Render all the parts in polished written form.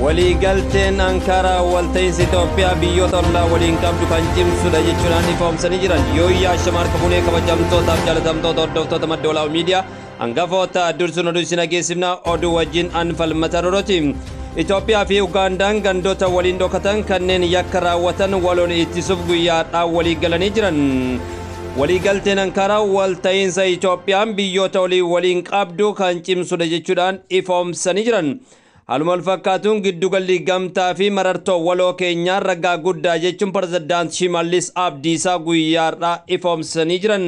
Waliigalteen Ankaaraa walta'iinsa Itoophiyaa biyyoota ollaa waliin qabdu kan cimsudha jechuudhaan ifoomsanii jiran. Yooyyaa shamarka funee kabajamtootaaf jaalatamtoota hordoftoota madda olaa'u miidiyaa hangafoota dursuun oduu isin dhageessifna oduu wajjin an falmata roroti. Itoophiyaa fi Ugaandaan gandoota waliin dhokatan kanneen yakka raawwatan waloon ittisuuf guyyaadhaan walii galanii jiran. Waliigalteen Ankaaraa walta'iinsa Itoophiyaan biyyoota olii waliin qabdu kan cimsudha jechuudhaan ifoomsanii jiran. Haaluma wal fakkaatuun giddugalli gamtaa fi marartoo waloo keenyaa ragaa guddaa jechuun pirezidaant Shimallis Abdiisaa guyyaadhaa ifoomsanii jiran.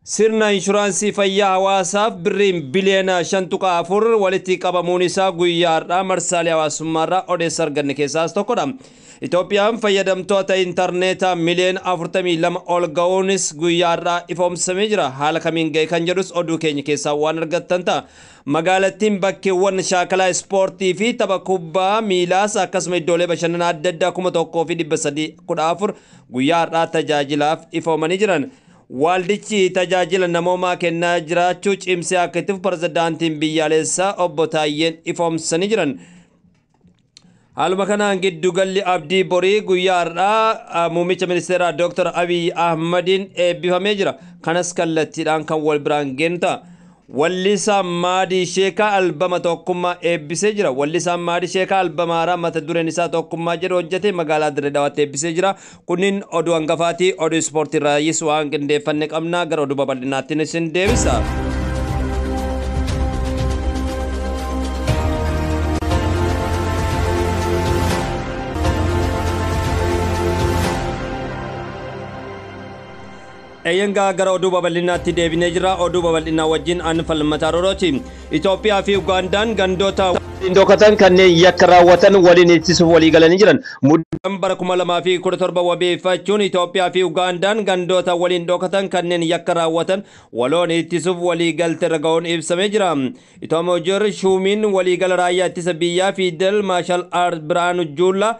Sirna inshuraansii fayyaa hawaasaaf birriin biliyoona 5.4 walitti qabamuun isaa guyyaadhaa marsaalee hawaasummaarraa odeessa arganne keessaas tokkodha. Itoophiyaan fayyadamtoota intarneetaa miliyoona 42 ol ga'uunis guyyaadhaa ifoomsamee jira. Haala kamiin ga'e kan jedhus oduu keenya keessaa waan argattan ta'a. Magaalattiin bakkeewwan shaakalaa ispoortii fi tapha kubbaa miilaas akkasuma iddoolee bashannanaa adda addaa 1314 guyyaa har'aa tajaajilaaf ifoomanii jiran. Waldichi tajaajila namoomaa kennaa jiraachuu cimsee akka itti fufu pirezidaantiin biyyaalessaa obbo Taayyeen ifoomsanii jiran. Haaluma kanaan giddugalli abdii borii guyyaa har'aa muummicha ministeeraa Dr. Abiy Ahmadiin eebbifamee jira. Kanas kallattiidhaan kan wal biraan geenu ta'a. Wallisaan Maadii Sheekaa albama tokkummaa eebbisee jira. Wallisaan Maadii Sheekaa albama haaraa mata dureen isaa tokkummaa jedhu hojjete magaalaa Dirree Dawaatti eebbisee jira. Kunniin oduu hangafaatii oduu ispoortii irraayis waan qindeeffanne qabna gara oduu babal'inaatti isin deebisa. Eeyyangaa gara oduu babal'inaatti deebinee jira. Oduu babal'inaa wajjin an falmataa rorooti. Itoophiyaa fi Ugaandaan gandoota waliin dhokatan kanneen yakka raawwatan waliin ittisuuf walii galanii jiran. Muddaan bara 2017 wabeeffachuun Itoophiyaa fi Ugaandaan gandoota waliin dhokatan kanneen yakka raawwatan waloon ittisuuf walii galte irra ga'uun ibsamee jira. Itoomoojir Shuumiin waliigala raayyaa ittisa biyyaa Fiidel Maashal Aart Biraanuu Juullaa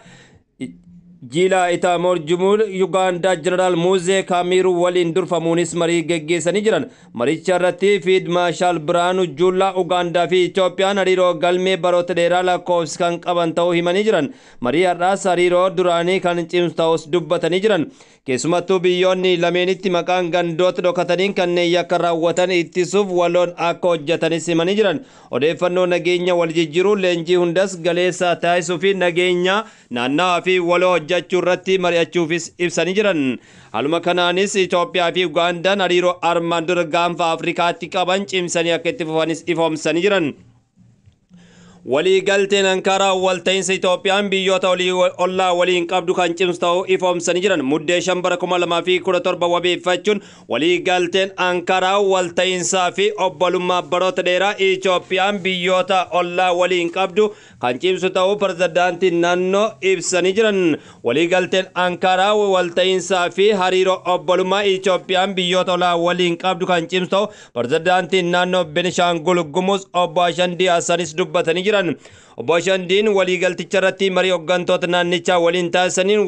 Jiilaa Itaamoor Jumuur Yugaandaa Jeneraal Muuzee Kaamiiruu waliin durfamuunis marii geggeessanii jiran. Maricha irratti Fiid Maashaal Biraanuu Juullaa Ugaandaa fi Itoophiyaan hariiroo galmee baroota dheeraa lakkoofsi kan qaban ta'uu himanii jiran. Marii har'aas hariiroo duraanii kan cimsu ta'us dubbatanii jiran. Keessumattuu biyyoonni lameenitti maqaan gandoota dhokataniin kanneen yakka raawwatan ittisuuf waloon akka hojjetanis himanii jiran. Odeeffannoo nageenya wal jijjiiruu leenjii hundas galeessa taasisuu fi nageenya naannawaa fi waloo hojjechuu irratti mari'achuufis ibsanii jiran. Haaluma kanaanis Itoophiyaa fi Ugaandaan hariiroo armaan dura gaanfa Afrikaatti qaban cimsanii akka itti fufanis ifoomsanii jiran. Waliigalteen Ankaaraa walta'iinsa Itoophiyaan biyyoota ollaa waliin qabdu kan cimsu ta'uu ifoomsanii jiran. Muddee 5 bara 2017 wabeeffachuun waliigalteen Ankaaraa walta'iinsaa fi obbolummaa baroota dheeraa Itoophiyaan biyyoota ollaa waliin qabdu kan cimsu ta'uu pirezidaantiin naannoo ibsanii jiran. Waliigalteen Ankaaraa walta'iinsaa fi hariiroo obbolummaa Itoophiyaan biyyoota ollaa waliin qabdu kan cimsu ta'uu pirezidaantiin naannoo Benishaangul Gumuz obbo Ashandii Hassanis dubbatanii jiran. Obbo Ashandiin waliigalticha irratti marii hooggantoota naannichaa waliin taasisaniin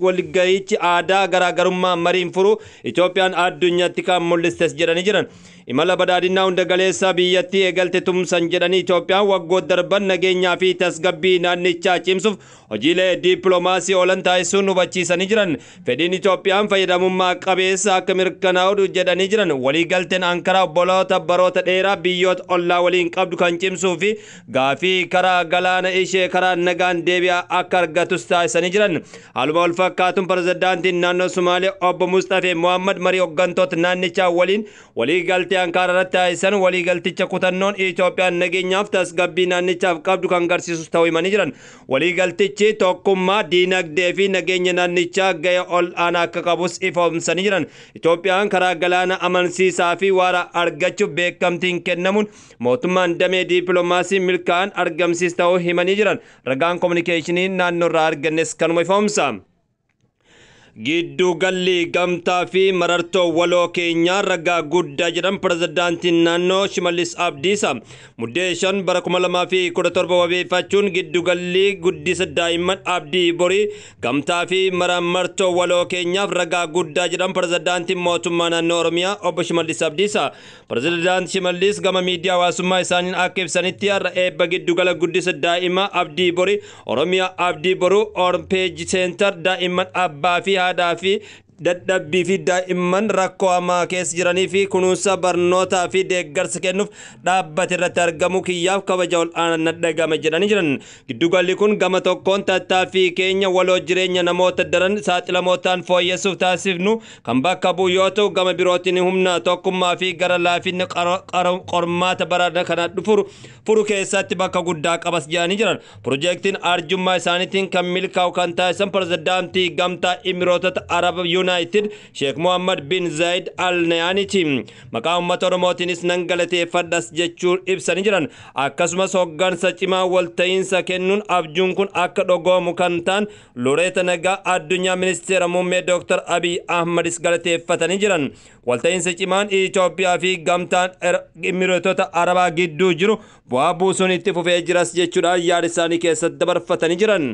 walga'ichi aadaa garaagarummaa mariin furuu Itoophiyaan addunyaatti kan mul'istes jedhanii jiran. Imala badhaadhinaa hunda galeessa biyyattii eegalte tumsan jedhanii Itoophiyaan waggoota darban nageenyaa fi tasgabbii naannichaa cimsuuf hojiilee dippiloomaasii oolan taasisuun hubachiisanii jiran. Fedhiin Itoophiyaan fayyadamummaa qabeessa akka mirkanaa'u jedhanii jiran. Waliigalteen Ankaraa obboloota baroota dheeraa biyyoota ollaa waliin qabdu kan cimsuu fi gaafii karaa galaana ishee karaa nagaan deebi'aa akka argatus taasisanii jiran. Haaluma wal fakkaatuun pirezidaantiin naannoo Sumaalee obbo Mustafee Mohammad marii hooggantoota naannichaa waliin waliigaltee Ankaaraa irratti taasisan waliigalticha kutannoon Itoophiyaan nageenyaaf tasgabbii naannichaaf qabdu kan agarsiisus ta'uu himanii jiran. Waliigaltichi tokkummaa diinagdee fi nageenya naannichaa ga'ee ol aanaa akka qabus ifoomsanii jiran. Itoophiyaan karaa galaana amansiisaa fi waara argachuuf beekamtiin kennamuun mootummaan damee dippiloomaasii milkaa'an argamsiis ta'uu himanii jiran. Ragaan kominikeeshinii naannoo irraa argannes kanuma ifoomsa. Giddugalli gamtaa fi marartoo waloo keenyaa ragaa guddaa jedhan pirezidaantiin naannoo Shimallis Abdiisa. Muddee 5 bara 2017 wabeeffachuun giddugalli guddisa daa'imman Abdii Borii gamtaa fi marartoo waloo keenyaaf ragaa guddaa jedhan pirezidaantiin mootummaa naannoo Oromiyaa obbo Shimallis Abdiisa. Pirezidaant Shimallis gama miidiyaa hawaasummaa isaaniin akka ibsanitti har'a eebba giddugala guddisa daa'imman Abdii Borii Oromiyaa Abdii Boruu Orpeeji Seentar daa'imman abbaa fi haadhaa fi dadhabbii fi daa'imman rakkoo hamaa keessa jiranii fi kunuunsa barnootaa fi deeggarsa kennuuf dhaabbate irratti argamu kiyyaaf kabaja ol aanaa dhagame jedhanii jiran. Giddugalli kun gama tokkoon tattaaffii keenya waloo jireenya namoota daran saaxilamoo ta'an fooyyessuuf taasifnu kan bakka bu'u yoo ta'u, gama birootiin humna tokkummaa fi gara laafinni qormaata bara kana dhufu furu keessatti bakka guddaa qabas jedhanii jiran. Piroojeektiin arjummaa isaaniitiin kan milkaa'u kan taasisan pirezidaantii gamtaa Imirootota Arab Yuunaayitid Sheek Mohammad bin Zayid Al Nayaaniiti. Maqaa uummata Oromootiinis nan galateeffadhas jechuun ibsanii jiran. Akkasumas hoggansa cimaa walta'iinsa kennuun abjuun kun akka dhugoomu kan ta'an Loreeta Nagaa addunyaa ministeera muummee Dr. Abiy Ahmadis galateeffatanii jiran. Walta'iinsa cimaan Itoophiyaa fi gamtaan Imireetota Arabaa gidduu jiru bu'aa buusuun itti fufee jiras jechuudhaan yaada isaanii keessatti dabarfatanii jiran.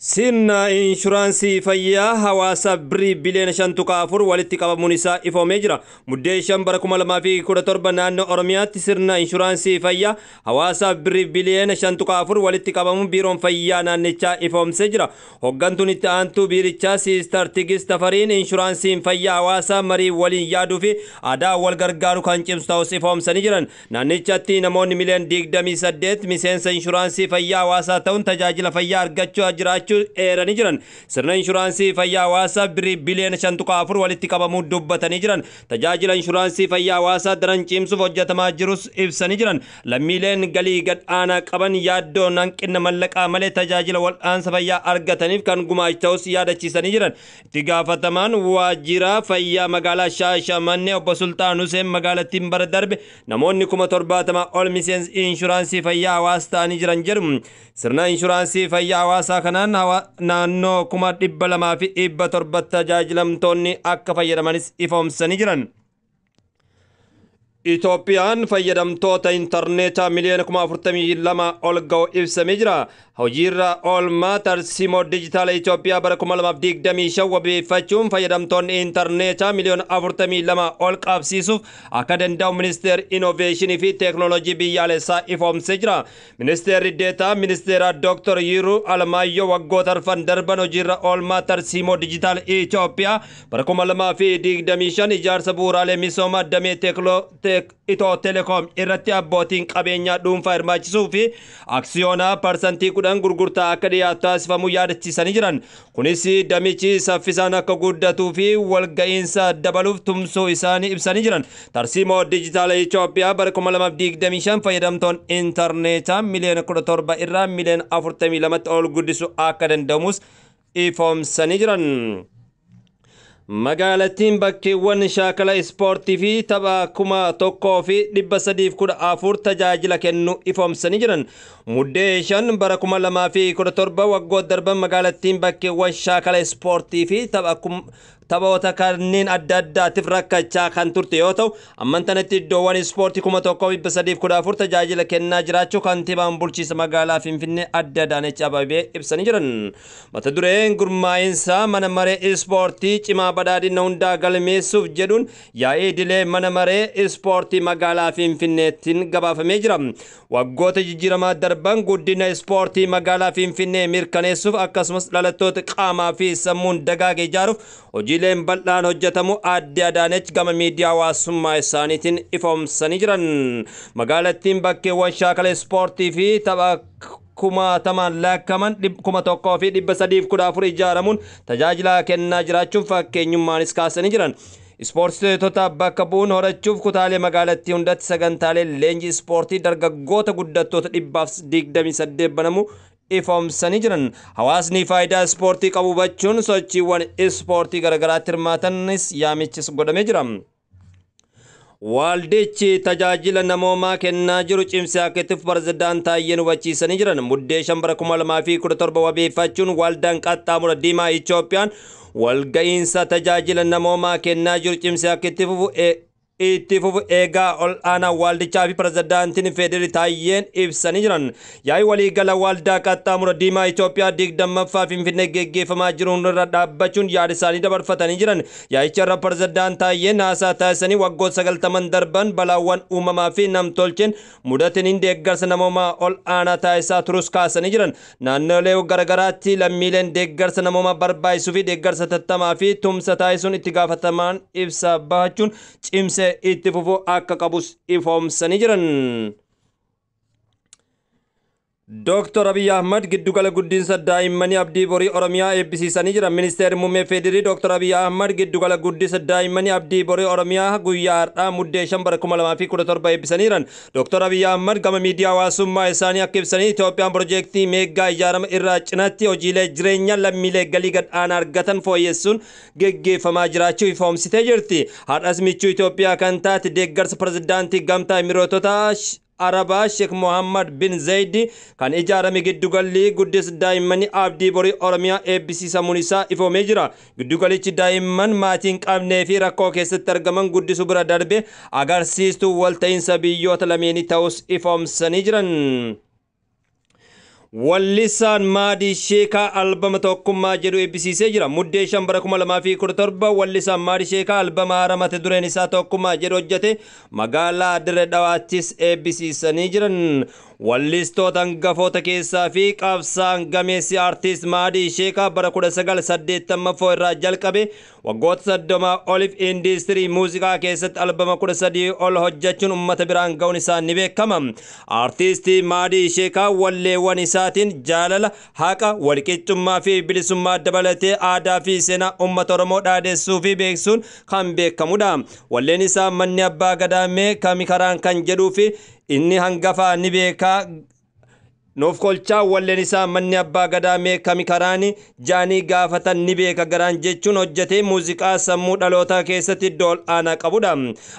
Sirna inshuraansii fayyaa hawaasaa birrii biliyoona 5.4 walitti qabamuun isaa ifoomee jira. Muddee 5 bara 2017 naannoo Oromiyaatti sirna inshuraansii fayyaa hawaasaa birrii biliyoona 5.4 walitti qabamuun biiroon fayyaa naannichaa ifoomsee jira. Hoggantuun itti aantuu biirichaa Siistar Tigist Tafariin inshuraansiin fayyaa hawaasaa marii waliin yaaduu fi aadaa wal gargaaru kan cimsu ta'us ifoomsanii jiran. Naannichatti namoonni miliyoona 28 miseensa inshuraansii fayyaa hawaasaa ta'uun tajaajila fayyaa argachuu jiraachuu eeranii jiran. Sirna inshuraansii fayyaa hawaasaa birrii biliyoona 5.4 walitti qabamuu dubbatanii jiran. Tajaajila inshuraansii fayyaa hawaasaa daran cimsuuf hojjetamaa jirus ibsanii jiran. Lammiileen galii gad aanaa qaban yaaddoo hanqina mallaqaa malee tajaajila wal'aansa fayyaa argataniif kan gumaachu ta'us yaadachiisanii jiran. Itti gaafatamaan waajjira fayyaa magaalaa Shaashamannee obbo Sultaan Huseen magaalattiin bara darbe namoonni 70,000 ol miseensa inshuraansii fayyaa hawaasaa ta'anii jiran jedhu. Sirna inshuraansii fayyaa hawaasaa kanaan naannoo 200,700 tajaajilamtoonni akka fayyadamanis ifoomsanii jiran. Itoophiyaan fayyadamtoota intarneetaa miliyoona 42,000 ol ga'u ibsamee jira. Hojiirra oolmaa tarsiimoo dijitaala Itoophiyaa bara 2025 wabeeffachuun fayyadamtoonni intarneetaa miliyoona 42 ol qabsiisuuf akka danda'u ministeerri Innoveeshinii fi Teeknooloojii biyyaalessaa ifoomsee jira. Ministeerri Deetaa ministeera Dr. Yiruu Alamaayyoo waggoota arfan darban hojiirra oolmaa tarsiimoo dijitaala Itoophiyaa bara 2025 ijaarsa bu'uuraalee misoomaa damee Itoo Telekoom irratti abbootiin qabeenyaa dhuunfaa hirmaachisuu fi aksiyoonaa 10% gurgurtaa akka dhiyaatu taasifamuu yaadachiisanii jiran. Kunis damichi saffisaan akka guddatuu fi walga'iinsa dabaluuf tumsuu isaanii ibsanii jiran. Tarsiimoo dijitaala Itoophiyaa bara 2025 fayyadamtoon intarneetaa miliyoona 17 irraa miliyoona 42 ol guddisuu akka danda'amus ifoomsanii jiran. Magaalattiin bakkeewwan shaakala ispoortii fi tapha 1,314 tajaajila kennu ifoomsanii jiran. Muddee 5 bara 2017 waggoota darban magaalattiin bakkeewwan shaakala ispoortii fi taphoota kanneen adda addaatiif rakkachaa kan turte yoo ta'u, amman tanatti iddoowwan ispoortii 1,314 tajaajila kennaa jiraachuu kantiibaan bulchiinsa magaalaa Finfinnee Adde Adaanech Abeebee ibsanii jiran. Mata dureen gurmaa'insa mana maree ispoortii cimaa badhaadhina hundaa galmeessuuf jedhuun yaa'ii idilee mana maree ispoortii magaalaa Finfinneettiin gabaafamee jira. Waggoota jijjiiramaa darban guddina ispoortii magaalaa Finfinnee mirkaneessuuf akkasumas dhalattoota qaamaa fi sammuun dagaage ijaaruuf hojiileen bal'aan hojjetamu Adde Adaanech gama miidiyaa hawaasummaa isaaniitiin ifoomsanii jiran. Magaalattiin bakkeewwan shaakala ispoortii fi tapha kumaatamaan lakkaa'aman 1,314 ijaaramuun tajaajila kennaa jiraachuun fakkeenyummaanis kaasanii jiran. Ispoortitoota bakka bu'uun horachuuf kutaalee magaalattii hundatti sagantaalee leenjii ispoortii dargaggoota guddattoota 128 banamu ifoomsanii jiran. Hawaasni faayidaa ispoortii qabu hubachuun sochiiwwan ispoortii garaagaraatti hirmaatanis yaamichis godhamee jira. Waldichi tajaajila namoomaa kennaa jiru cimsee akka itti fufu pirezidaant Taayyeen hubachiisanii jiran. Muddee 5 bara 2017 wabeeffachuun Waldaan Qaxxaamura Diimaa Itoophiyaan walga'iinsa tajaajila namoomaa kennaa jiru cimsee akka itti fufu eegaa ol aanaa waldichaa fi pirezidaantiin Feederii Taayyeen ibsanii jiran. Yaa'ii waliigala Waldaa Qaxxaamura Diimaa Itoophiyaa 20ffaa Finfinnee geggeeffamaa jiru irra dhaabbachuun yaada isaanii dabarfatanii jiran. Yaa'icha irra pirezidaant Taayyeen haasaa taasisanii, waggoota 90n darban balaawwan uumamaa fi namtolcheen mudataniin deeggarsa namoomaa ol aanaa taasisaa turus kaasanii jiran. Naannolee garaagaraatti lammiileen deeggarsa namoomaa barbaachisuu fi deeggarsa tattamaa fi tumsa taasisuun itti gaafatamaan ibsa bahachuun cimsee itti fufuu akka qabus ifoomsanii jiran. Dooktor Abiy Ahmad giddugala guddinsa daa'immanii Abdii Borii Oromiyaa eebbisiisanii jiran. Ministeerri Muummee Federii Dooktor Abiy Ahmad giddugala guddisa daa'immanii Abdii Borii Oromiyaa guyyaa har'aa Muddee 5 bara 2017 eebbisanii jiran. Dooktor Abiy Ahmad gama miidiyaa hawaasummaa isaanii akka ibsanii, Itoophiyaan piroojeektii meeggaa ijaarama irraa cinatti hojiilee jireenya lammiilee galii gad aanaa argatan fooyyessuun geggeeffamaa jiraachuu ifoomsitee jirti. Har'as michuu Itoophiyaa kan taate deeggarsa pirezidaantii Gamtaa Imireetota Arabaa Sheekh Mohammad bin Zayid kan ijaarame giddugalli guddisa daa'immanii Abdii Borii Oromiyaa eebbisiisamuun isaa ifoomee jira. Giddugalichi daa'imman maatii hin qabnee fi rakkoo keessatti argaman guddisuu bira darbe agarsiistuu walta'iinsa biyyoota lameenii ta'us ifoomsanii jiran. Wallisaan Maadii Sheekaa albama "Tokkummaa" jedhu eebbisiisee jira. Muddee 5 bara 2017 wallisaan Maadii Sheekaa albama haaraa mata dureen isaa "Tokkummaa" jedhu hojjete magaalaa Dirree Dhawaattis eebbisiisanii jiran. Wallistoota hangafoota keessaa fi qabsaan gameessi artiist Maadii Sheekaa bara 1984 irraa jalqabe waggoota 30 oliif indiistirii muuziqaa keessatti albama 13 ol hojjechuun uummata biraan ga'uun isaa ni beekama. Artiistii Maadii Sheekaa walleewwan isaatiin jaalala, haqa, walqixxummaa fi bilisummaa dabalatee aadaa fi seenaa uummata Oromoo dhaadessuu fi beeksisuun kan beekamudha. Walleen isaa "Manni Abbaa Gadaamee kami karaan" kan jedhuu fi inni hangafaa ni beekaa nuuf kolchaa, walleen isaa "Manni Abbaa Gadaamee kami karaani jaanii gaafatan ni beeka garaan" jechuun hojjetee muuziqaa sammuu dhalootaa keessatti iddoo ol aanaa qabudha.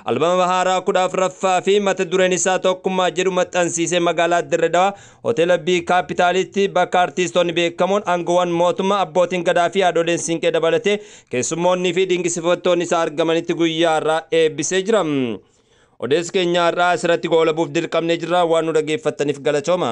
Albama haaraa 14ffaa fi mata dureen isaa "Tokkummaa" jedhu maxxansiisee magaalaa Dirre Dawaa hoteela Bii Kaapitaalitti bakka artiistoonni beekamoon, aangoowwan mootummaa, abbootiin gadaa fi haadholeen siinqee dabalatee keessummoonni fi dinqisiifattoonni isaa argamanitti guyyaa har'aa eebbisee jira. Odeessi keenya har'aa asirratti goolabuuf dirqamnee jirra. Waan nu dhaggeeffattaniif galatooma.